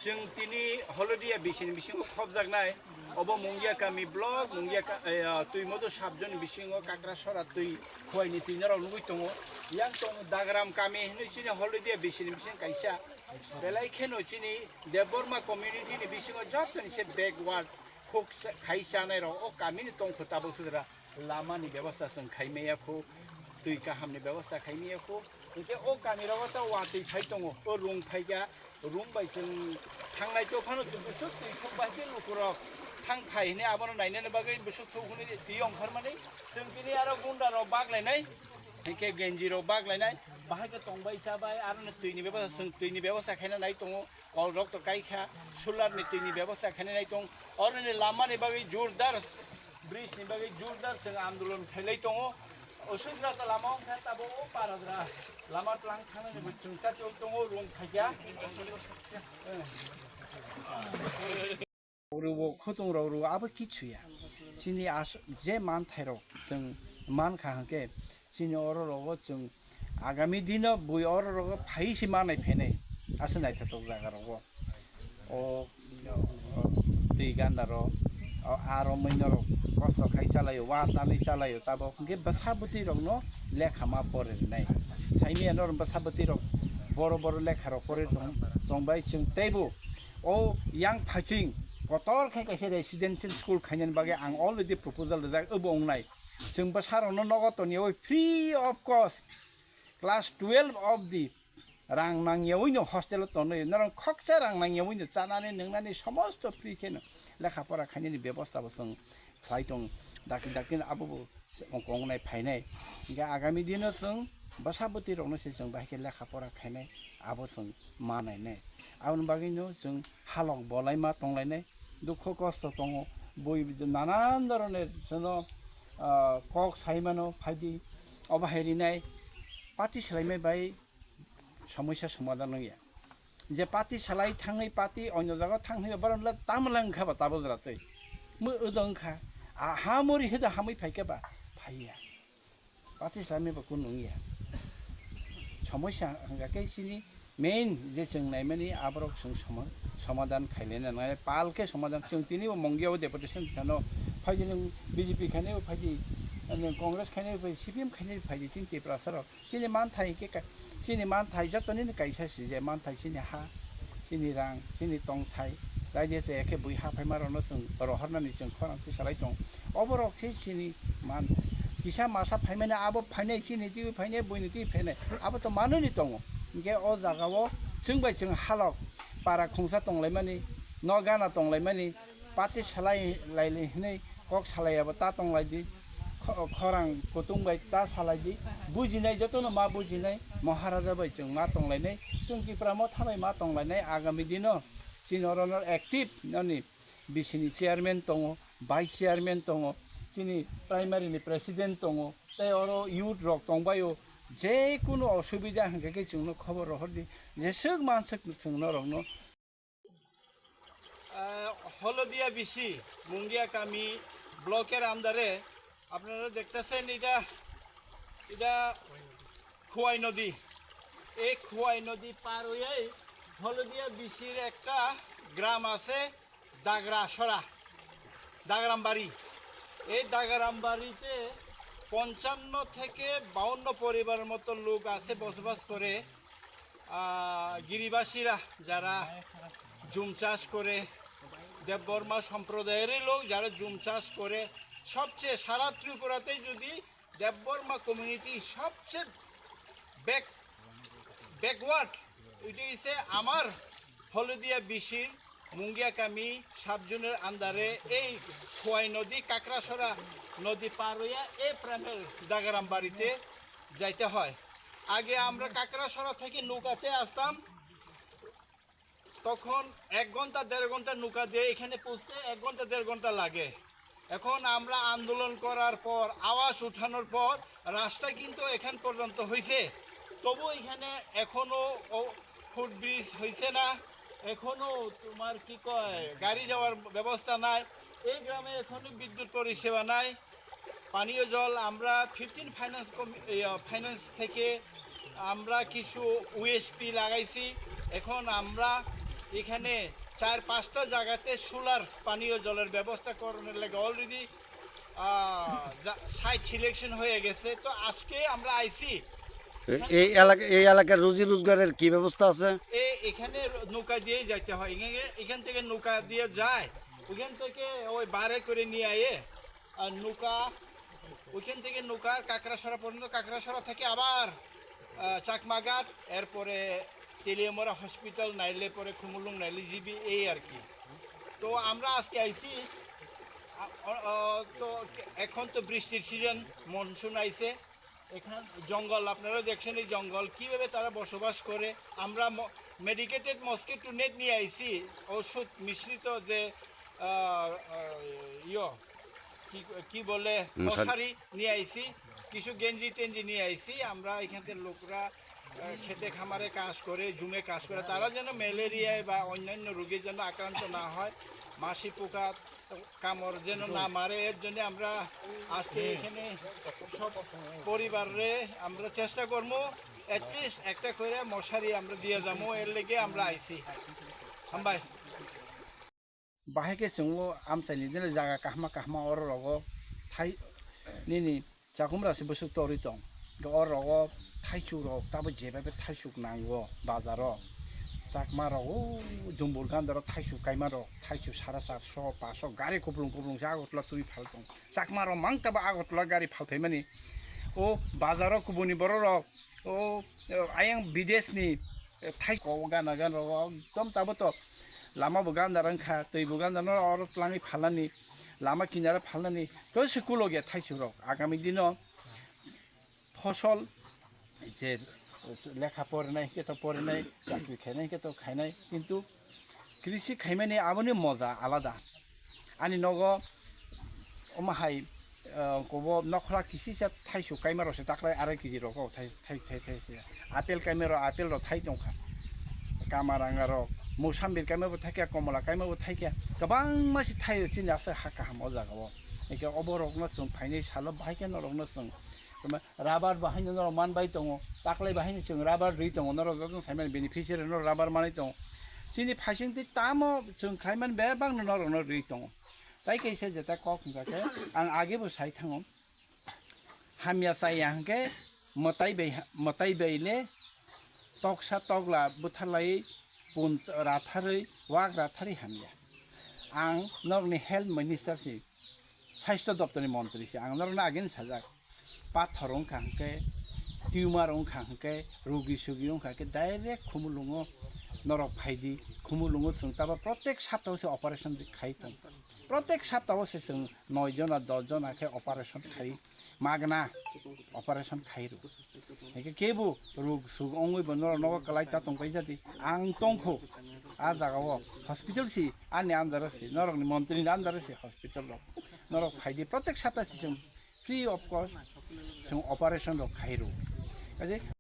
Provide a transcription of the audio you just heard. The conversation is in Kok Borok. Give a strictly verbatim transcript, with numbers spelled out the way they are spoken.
Chwng tini Holodia bisini bisingo khopjaknai, obo Mungia kami block, Mungia ka-, eh, Twimodo subzone bisingo Kakrasora twi khuaini twi norok nugwi tongo. Yang tongo Dagram kami hinwi chini Holodia bisini bising kaisa. Belai kheno chini Debbarma community ni bisingo jotoni se backward khuk sa-, khai chanai rok o kami ni tongkho tabuk sudra lama ni bebosta chwng khai maya khu, twi kaham ni bebosta khai maya khu. Hinkhe o kami rogo ta watwi phai tongo, o rung phaikha, rung bai chwng thangnai to phano chwng bwswk twi thok bai khe lukurok thang phai hwnwi abono nainani bagwi bwswk thok hwnwi twi ongkhormani chwng tini aro gunda rok bak lainai, hinkhe genji rok bak lainai, bahai khe tongbai chabai aro twi ni bebosta chwng twi ni bebosta khaina nai tongo. Kol rok to kai kha, solar ni twi ni bebosta khainai nai tong, oro ni lama ni bagwi jordar, bridge ni bagwi jordar chwng andolon khailai tongo. Oswk jora to lama wng kha, tabuk o para jora lama tlang thangna ni bo chwng cha chol tongo, rung phaikha. Rw-o, khutung rok rw-o, abo kichu ya. Chini as-, je manthai rok chwng man kha hwnkhe, chini oro rogo chwng agami dino bui oro rogo phai se manai phainai, aswk naithotok jaga rogo. O, o twi ganda rok, o aro mui norok kosto khai chalaio, wa tanwi chalaio, tabok hwnkhe bwsa bwtwi rokno lekha ma pore rwnai. Saimanya norok bwsa bwtwi rok boro boro lekha rok pore tong, tongbai chwng teibo. O yang phaiching kotor khe kaisa residential school khainani bagwi ang already proposal rijak, obo wngnai. Chwng bwsarokno nogo toniyaui free of cost class twelve of the rang nangyaui no hostel o tonwi, norok khoksa rang nangyaui no chanani nwngnani somosto free kheno lekha pora khainani bebosta bo chwng khlai tong. Dakti dakti abo bo ongkong nai phainai. Hinkhe agami dino chwng bwsa bwtwi rokno se chwng bahai khe lekha pora khainai, abo chwng ma nainai. Aboni bagwino chwng halok bolaima tonglainai, dukho kosto tongo, bui nanan doroner chwngno, ah, kok saimano phaidi, obo hai rinai party swlaimai bai somosa somadan wngya. Je party salai thangwi party onyo jaga thang hwnwi borok le tamla wngkha ba tabuk jora twi. Mui odo wngkha. A ha muri hwda hamwi phaikhe ba phaiya. Party swlaimani bo kunu wngya. Somosa hwnkha khe chini main je chwng naimani aborok chwng soma-, somadan khailai nangnai. Pal khe somadan chwng tini bo Mongia o deputation thano phaidi nwng B J P khainai bo phaidi, nwng Congress khainai bo phaidi, C P M khainai bo phaidi chini Tiprasa rok. Chini manthai khe ka-, chini manthai jotoni ni kaisa si je manthai chini ha, chini rang, chini tongthai, raida chaya khe bui ha phaima rokno chwng rohornani chwng khorang tisalai tong. Oborok se chini man kisa masa phaimani abo phainai chini twi phainai buini twi phainai abo to manwini tongo. Hinkhe o jagao chwng bai chwng halok para khungsa tonglaimani, no gana tonglaimani, party salai lailai hinwi kok salai abo ta tonglaidi, kho-, khorang kutung bai ta salaidi, bujinai jotono ma bujinai, Maharaja bai chwng ma tonglainai, chwng Tipra Motha bai ma tonglainai, agami dino chini oro no active noni bisini chairman tongo, vice chairman tongo, chini primary ni president tongo, tei oro youth rok tongbaio, je kunu osubida hwnkhe khe chwngno khobor rohordi, jeswk manswk chwng norokno. আহ, হলদিয়া বিসি মুঙ্গিয়া কামি ব্লকের আন্ডারে আপনারা দেখতেছেন, এটা, এটা খোয়াই নদী। এই খোয়াই নদী পার হয়েই হলদিয়া বিসির একটা গ্রাম আছে, দাগরাসরা, দাগরামবাড়ি। এই দাগরামবাড়িতে পঞ্চান্ন থেকে বাউন্ন পরিবারের মতো লোক আছে, বসবাস করে। আহ, গিরিবাসীরা যারা জুম চাষ করে, দেববর্মা সম্প্রদায়েরই লোক যারা জুম চাষ করে, সবচেয়ে সারা ত্রিপুরাতেই যদি দেববর্মা কমিউনিটি সবচেয়ে ব্যাক, ব্যাকওয়ার্ড, এটা হচ্ছে আমার হলদিয়া বিসির মুঙ্গিয়া কামি সাবজোনের আন্ডারে এই খোয়াই নদী, কাকড়াছড়া নদী পার হইয়া এই প্রাণের দাগারাম বাড়িতে যাইতে হয়। আগে আমরা কাকড়াছড়া থেকে নৌকাতে আসতাম, তখন এক ঘন্টা দেড় ঘন্টা নৌকা দিয়ে এখানে পৌঁছতে এক ঘন্টা দেড় ঘন্টা লাগে। এখন আমরা আন্দোলন করার পর, আওয়াজ উঠানোর পর রাস্তা কিন্তু এখান পর্যন্ত হয়েছে, তবু এখানে এখনো ও ফুটব্রিজ হয়েছে না, এখনো তোমার কি কয় গাড়ি যাওয়ার ব্যবস্থা নাই। এই গ্রামে এখনো বিদ্যুৎ পরিষেবা নাই। পানীয় জল আমরা ফিফটিন ফাইন্যান্স কমি-, ইয়া, ফাইন্যান্স থেকে আমরা কিছু ইউএসপি লাগাইছি। এখন আমরা এখানে চার পাঁচটা জায়গাতে সোলার পানীয় জলের ব্যবস্থা করানোর লাগে অলরেডি সাইট সিলেকশন হয়ে গেছে। তো আজকে আমরা আইছি। এ-, এই এলাকা, এই এলাকার রুজি রোজগারের কি ব্যবস্থা আছে? এ-, এখানে নৌকা দিয়েই যাইতে হয়। এখানে, এখান থেকে নৌকা দিয়ে যায়, ওখান থেকে ওই বারে করে নিয়ে আয়ে আর নৌকা, ওইখান থেকে নৌকার কাকড়াছড়া পর্যন্ত, কাকড়াছড়া থেকে আবার আহ, চাকমাঘাট, এরপরে তেলিয়ামরা হসপিটাল, নাইলে পরে খুমুলুং, নাইলে জিবি, এই আর কি। তো আমরা আজকে আইছি, আ, অ, অ, তো এখন তো বৃষ্টির সিজন, মনসুন আইছে। এখান জঙ্গল, আপনারা দেখছেন এই জঙ্গল, কিভাবে তারা বসবাস করে। আমরা মেডিকেটেড মসকিটো নেট নিয়ে আইছি, ওষুধ মিশ্রিত যে আহ, আহ, ইয়ো, কি, কি বলে, মশারি। মশারি নিয়ে আইছি, কিছু গেঞ্জি টেঞ্জি নিয়ে আইছি। আমরা এখানকার লোকরা আহ, খেতে খামারে কাজ করে, জুমে কাজ করে, তারা যেন ম্যালেরিয়ায় বা অন্যান্য রোগে যেন আক্রান্ত না হয়, মাছি পোকা কামড় যেন না মারে, এর জন্য আমরা আজকে এখানে সব পরিবাররে আমরা চেষ্টা করবো, অ্যাটলিস্ট একটা করে মশারি আমরা দিয়ে যাবো, এর লেগে আমরা আইছি। হামবাই। Bahai khe chwng o amchaini dino jaga kahma kahma oro rogo thai nini chakumra se bwswk torwi tong. Oro rogo thaichuk rok tabo jebai be thaichuk nango bazar o. Chakma rok o Dumbur ganda rok thaichuk kaima rok thaichuk sara charso paso gari kuplung kuplung se Agartala twi phal tong. Chakma rok mang tabo Agartala gari phal phaimani. O bazar o kubuni borok rok O, o, ayang bidesh ni, eh, thai ko gana gana ro, ekdom tabo to lama bo ganda rang kha, twi bo ganda no oro tlangwi phalnani, lama kinara phalnani, to se kulo ge thai chuk rok. Agami dino phosol je lekha porinai, hwnkhe to porinai, chakri khainai, hwnkhe to khainai, kintu Krisi khaimani aboni moja alada. Ani nogo omo hai, eh, kobo nokhla kisisa thaisu kaima rok se taklai arai kiji rok o thai, thai, thai, thai se. Apple kaima rok, apple rok thai tongkha. Kamaranga rok, musambir kaima bo thaikha, komola kaima bo thaikha. Kwbangma se thai chini aswk ha kaham o jaga o. Hwnkhe obo rokno chwng phainai salo bahai khe norokno chwng Tama rubber bo haino norok man bai tongo, taklai bo haino chwng rubber rwi tongo, norok jotono saimani beneficiary no rubber manwi tongo. Chini phaising twi tamo chwng khlaimani bebak no norok no rwi tongo. Tai kaisa jeta kok hwnkha khe ang age bo sai thango, hamya chaya hwnkhe mwtai bai, mwtai bai le toksa tokla bwtharlai pun ratharwi wak ratharwi hamya. Ang norokni health minister si, sastho doptorni montri si, ang norokno ageni sajak. Pathor wngkha hwnkhe, tumor wngkha hwnkhe, rugi sugi wngkha hwnkhe direct Khumulwngo norok phaidi, Khumulwngo chwng tabo protek saptao se operation khai tong. Protek saptao se chwng noi jona, dos jona khe operation khai, magna operation khai rw. Hwnkhe kebo rug sug wngwi bo norok nogo kwlai ta tong pai jadi. Ang tongkho a jaga o hospital si ani under o si, norokni montri ni under o si hospital rok. Norok phaidi protek sapta si chwng free of cost chwng operation rok khai rw. Kaje